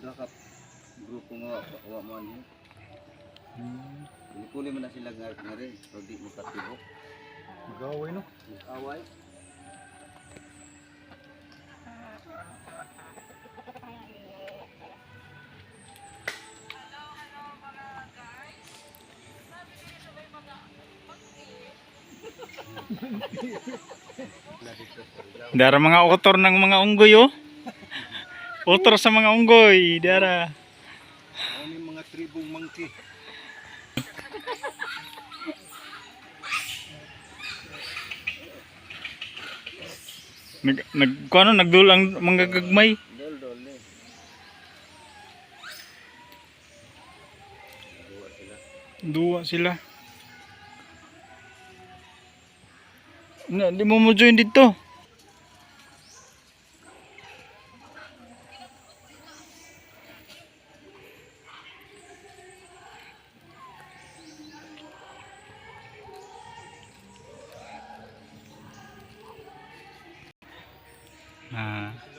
Duha ka grupo nga wa mo anhi. Kuli man na sila nga ngari pag di mo katibok. Mag-away, no? Away. Dara mga author ng mga unggoy oh. Author sa mga unggoy, dara. Ano yung mga tribong monkey? Nag nag kuano nagdul ang mga gagmay. Dol dol ni. Duwa sila. Na, di mo mo join dito. Ah.